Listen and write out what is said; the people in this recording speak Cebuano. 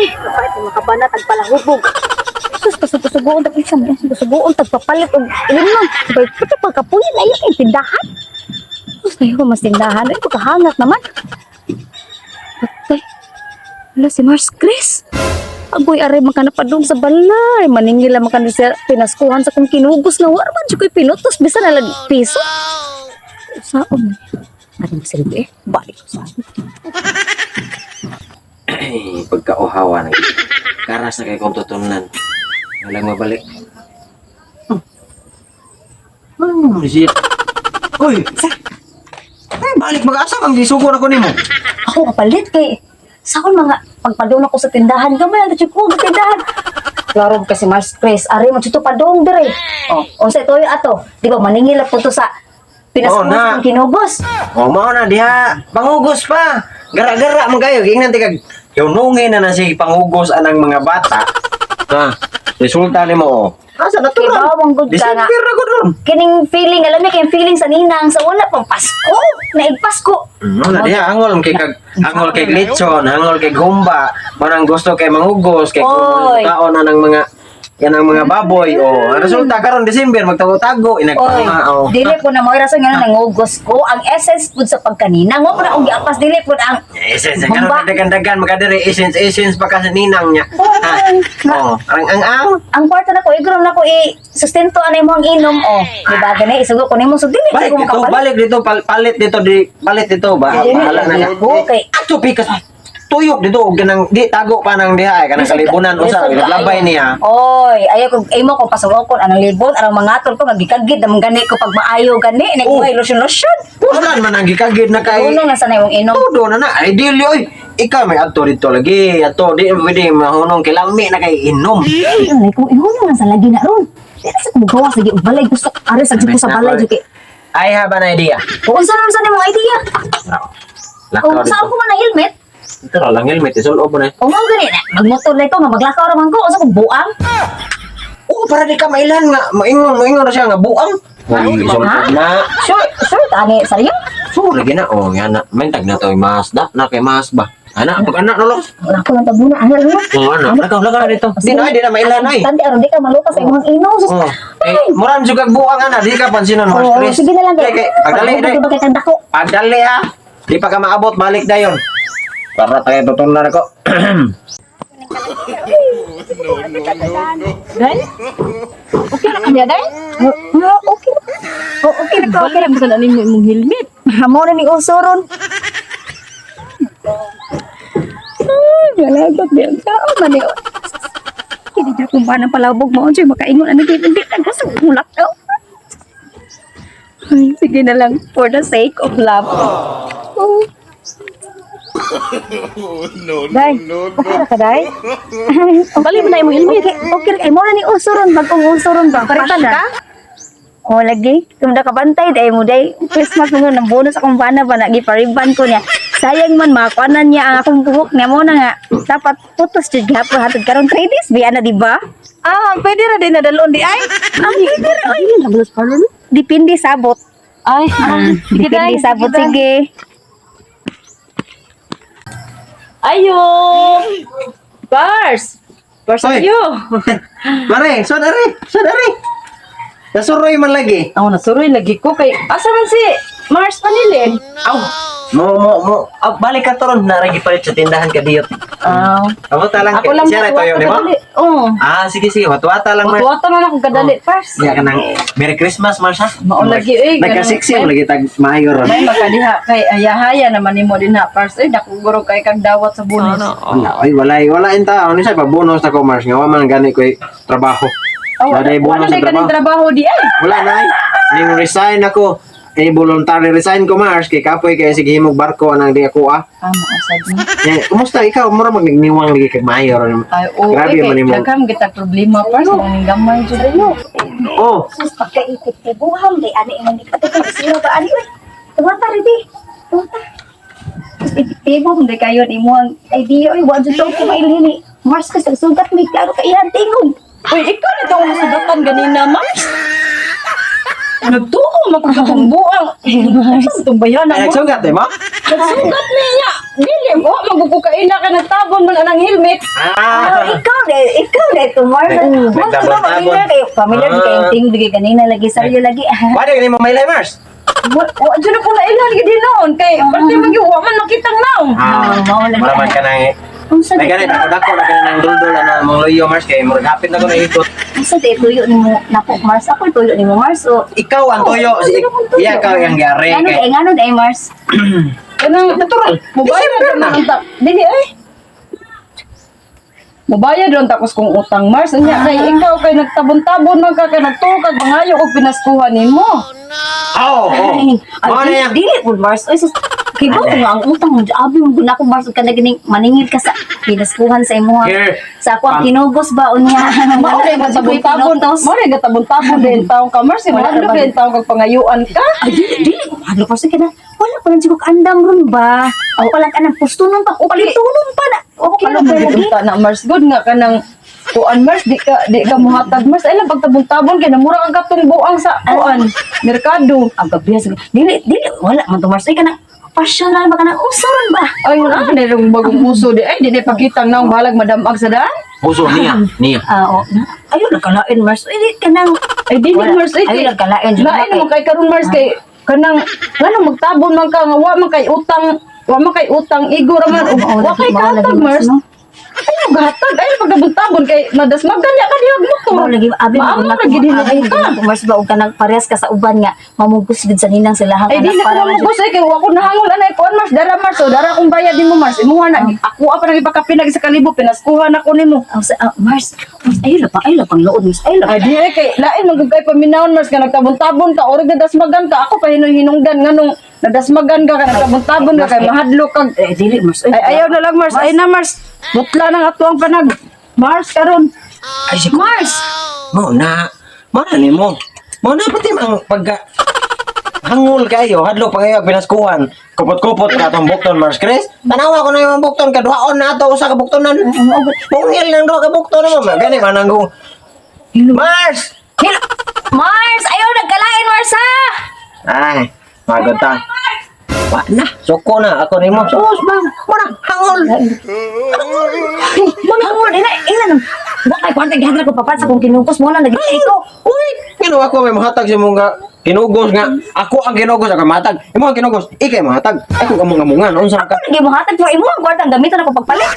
Kapait makabanat ang palahubog. Sus, pasuguon tag isa man, pasuguon tag papalit og ilimnon. Bay puto pagkapuyin ay ay tindahan. Sus, tayo ko mas tindahan ay pagkahangat naman. Patay. Wala si Mars Chris. Agoy aray man ka na padung sa balay. Maningil man ka na siya pinaskuhan sa kong kinugos nga war man jud ko'y pinutos bisan na lang piso. Saan man? Ano masilbi eh? Balik ko sa Ay, pagkauhawa na. Karas na kay kong tutunan. Walang mabalik. Siya. Uy! Ay, balik mag-asa kang gisugo na ko nimo. Ako kapalit kay sa akong mga pagpadong ako sa tindahan gamay ang ko sa tindahan. Klaro kasi Mars Chris, ari mo chito padong dire. Oh, unsa toyo ato? Di ba maningil po to sa Oh, pinaskuhan na. sa akong kinugos. O, mao na diha. Pangugos pa. Gara-gara man kayo. Gingnan tikag. Yunungin na na si pangugos anang mga bata. Ha? Resulta nimo oh. Asa na to? Kay bawang good ka nga. December na ko ron. Kining feeling, alam niya kayong feeling sa ninang sa wala pang Pasko, naig Pasko. Wala diha hangol kay kag hangol kay lechon, hangol kay gumba, manang gusto kay mangugos kay Oy. kaon na ng mga yan ang mga baboy oh. Ang resulta karon December magtago-tago Oy, inagpama oh. dili po na mo rason nga nangugos ko ang essence pud sa pagkanina. Ngo po na akong giapas dili po na ang Essence karon Humba. dagan-dagan makadiri essence essence pa ka sa ninang niya. Ha? Oh, ang ang ang Ang kwarta na ko igro na ko i sustento anay mo ang inom oh. Di ba gani isugo ko nimo so dili balik ko dito, makapalit. balik dito, palit dito di palit dito ba? Dili Bahala na ka. Okay. Ato pikas tuyok dito og kanang di tago pa nang diha ay kanang kalibunan usa Lisod labay kaayo. niya. Oy, ayaw ko imo ko pasungokon anang libon arang mangatol ko nga gikagid naman gani ko pag maayo gani nek Oh. oh. lotion lotion. Ulan man ang gikagid na kay Uno na sanay mong inom. Todo na na, ideal oy. Ikaw may adto dito lagi, adto di pwede mahunong kay lami na kay inom. Ay, kung ihuno na sa lagi na ron. Di na sa kumugawa sige og balay gusto ari sa jud ko sa balay jud kay. I have an idea. Kung unsa naman sa nimong idea? Lakaw Kung saan dito. ko man ang helmet? Ito ra lang helmet isulob mo na. O mao gani na magmotor na ko nga maglakaw ra man ko unsa kong buang? Oo, para di ka mailan nga maingon maingon na siya nga buang. Uy, isulob na. Sure, sure tani saryo. So, lagi na. Oh, yan na. May tag na to, mas da na kay mas ba. Ana, pag anak na lang. Wala ko lang tabuna ano lang. Oh, ana, lakaw lakaw dito. Di na mailan ay. Tanti aron di ka malutas sa imong inom. Sus. Oh. Eh, muram jud kag buang ana, di ka pansinon mas Oh, Chris. sige na lang Kay, kay, pagdali, Pagdali. dali. Bakit ang dako? Pagdali ha. Di pa ka maabot, balik dayon. Para tayo tutunan ako. Day? Okay na kanya, Day? Oh, okay. Oh, okay na ko. Okay na mo na nimo imong helmet. Hamo na ni usoron. Ay, galagot din ka. Oh, mani. Hindi na kung paano palabog mo. Diyo, makaingon. Ano, di, hindi. Nagkasag mulak daw. Ay, sige na lang. For the sake of love. Oh. Day, Okay ra ka, Day? Bali mo na imong helmet. Okay, okay. Ay, mo na ni usoron. Bagong usoron ba? Paritan ka? Oh, lagi. Kung nakabantay, day mo, day. Christmas mo ng bonus akong bana ba, nagipariban ko niya. Sayang man, makakuanan niya ang akong buhok niya mo na nga. Dapat putos jud gihapon hatod karon 3 days biya na, di ba? Ah, pwede ra din nadalon di ay. Ang pwede ra, oy. Depende sabot. Ay, sige, Day. Depende sabot, Sige, Day. sige. Ayo. Pars. Pars Oy. ayo. Mare, son are, son are. Nasuroy man lagi. Aw, nasuroy lagi ko kay asa man si Mars Panilin? Aw, mo mo mo. Aw, balik ka toron na lagi palit sa tindahan ka diyot. Aw. Amo ta lang. Ako lang siya ra toyo nimo. Oo. Ah, sige sige, watwata lang Mars. Watuwata na lang akong kadali, Pars. Iya kanang Merry Christmas Mars ha. Mao lagi, oy, ganun. Nagkasiksi mo lagi tag maayo ron. May makadiha kay ayahaya naman nimo din ha, Pars. Ay, nakuguro kay kag dawat sa bonus. Wala, oy, wala, wala inta. Ano siya pa bonus na ko Mars nga wa man gani koy trabaho. Aw, Wala wala, day wala bonus na sa kaning trabaho. trabaho di ay. Wala na ay. Ning resign ako. Eh, voluntary resign ko Mars kay kapoy kay sige himog barko anang di ako ah. Ah, mausad mo. Yeah, kumusta ikaw? Mura magniwang lagi kag maayo ron. Ay, oo, Grabe kay man nimo. daghan kita problema Pars, mga gamay jud. Oh, Sus, pagkaipit kay buhang, day, ani imong gikatay kay sino ba ani oy. Tuwata ready. Tuwata. Sus, epektibo kung di kayo ni mo ang idea oy, wa jud to ko mailini. Mars ka sa sugat may klaro ka iyan tingog. Uy, ikaw na itong nasugatan ganina, Mars. Nagtuo man ko sa akong buang. Mars. Itong bayana Ay, mo. nagsugat eh mo? Nagsugat niya. Dili mo magkukukaina ka nagtabon man anang helmet. Ah. Ikaw de to, Mars. Mas ba Nagtabon-tabon. familiar kayo? Familiar kayo ting bigay kanina lagi saryo lagi. Wala ka nimo mailay, Mars. Wa jud ko na ilan gid noon kay parte man gyud wa man makitang naong. Ah, mao lagi. Wala man ka nang Unsa May di ganit, ako dako na ka nang duldul na mong luyo, Mars, kay murag hapit na ko na ikot. Unsa di tuyo nimo nako, Mars? Ako tuyo nimo, Mars, o. Ikaw ang tuyo. Si, iya, ikaw ang giyari. Ngano Kay, di ngano di, Mars? Kanang natural. Mubayad December na na. ang dili ay. Mubayad ron tapos kung utang, Mars, unya kay ikaw kay nagtabon-tabon man ka kay nagtuo kag mangayo og pinaskuhan nimo. Oo, oo. Ay, Mao na dili, yan. dili po, Mars. Oy, sus, kay ba ko nga ang utang mo, abi mo gud ako, Mars, ug ka na gining maningil ka sa pinaskuhan sa imuha. Here. Sa ako ang kinugos ba unya. Mao na tabon-tabon, mao na tabon-tabon din taong ka, Mars, Wala wala ra ba din taong kag pangayuan ka. Ay, dili, dili. Ano pa sa kana? Wala pa lang siguro andam ron ba? O wala ka nang pustunon pa, o palitunon pa na. Okay Ano na ba ba lagi? na, Mars, good nga kanang kuan, Mars, di ka muhatag, Mars, ay lang pagtabon-tabon kay namura ang katong buang sa kuan merkado. Ang gabi sa dili, dili, wala man to, Mars. Ay, kanang passion na ba kanang uso ron ba? Ay wala na rin bagong uso di ay di na pakitang naong bahalag madamag sa daan. Puso niya, niya. Ah, o. Ayun nagkalain, Mars. Ay, di kanang Ay di ni Wala. Mars ay Ayun nagkalain. Lain naman kay karon, Mars, kay kanang nganong magtabon man ka nga wa man kay utang, wa man kay utang igo ra man ug wa kay kahatag, Mars. No? Ayaw gahatag, ayaw pagtabon-tabon kay madasmagan ya ka dihag motor. Mao lagi abi mo Maamo na ra gid abi hinuon ka. mo Mars ba og kanang parehas ka sa uban nga mamugos gid sa ninang sa lahang Ay di na ko mamugos ay kay wa ko nahangol anay kuan, Mars, dara, Mars, o dara akong bayad nimo, Mars, imuha na ako pa nang ipakapinag sa kalibo pinaskuhan ako nimo. Ang sa Mars, Mars, ayo la pang lood, Mars, ayo la. Ay di ay kay lain man gud kay paminawon, Mars, nga nagtabon-tabon ka orig nadasmagan ka ako pa hinungdan nganong nadasmagan ka ka nagtabon-tabon ka kay mahadlok kag. Eh, dili, Mars. Ay, ayaw na lang, Mars. Ay na, Mars. Butla nang atuang panag. Mars, karon. Ay, si Mars. Mao na. Mao na nimo. Mao na pati ang pagka hangol kayo, hadlok pa kayo pinaskuhan. Kupot-kupot ka atong bukton, Mars Chris. Tanawa ko na yung bukton kaduhaon na ato usa ka buktonan. Pungil nang duha ka bukton mo. Gani man ang Mars. Hila. Mars, ayaw nagkalain, Mars, ha. Ay, magod ta. Wa na, suko na ako nimo. Sus, ma'am. Mo na hangol. Hangol, ina, ina. Wa kay kwarta gihatag ko papan sa kung kinugos mo na lagi ko. Uy, ngano ako may mahatag sa mong nga kinugos nga. Ako ang kinugos ako mahatag. Imo ang kinugos, ikay mahatag. Ako among-amongan unsa ka? Lagi mo hatag mo imo ang kwarta gamiton ako pagpalit.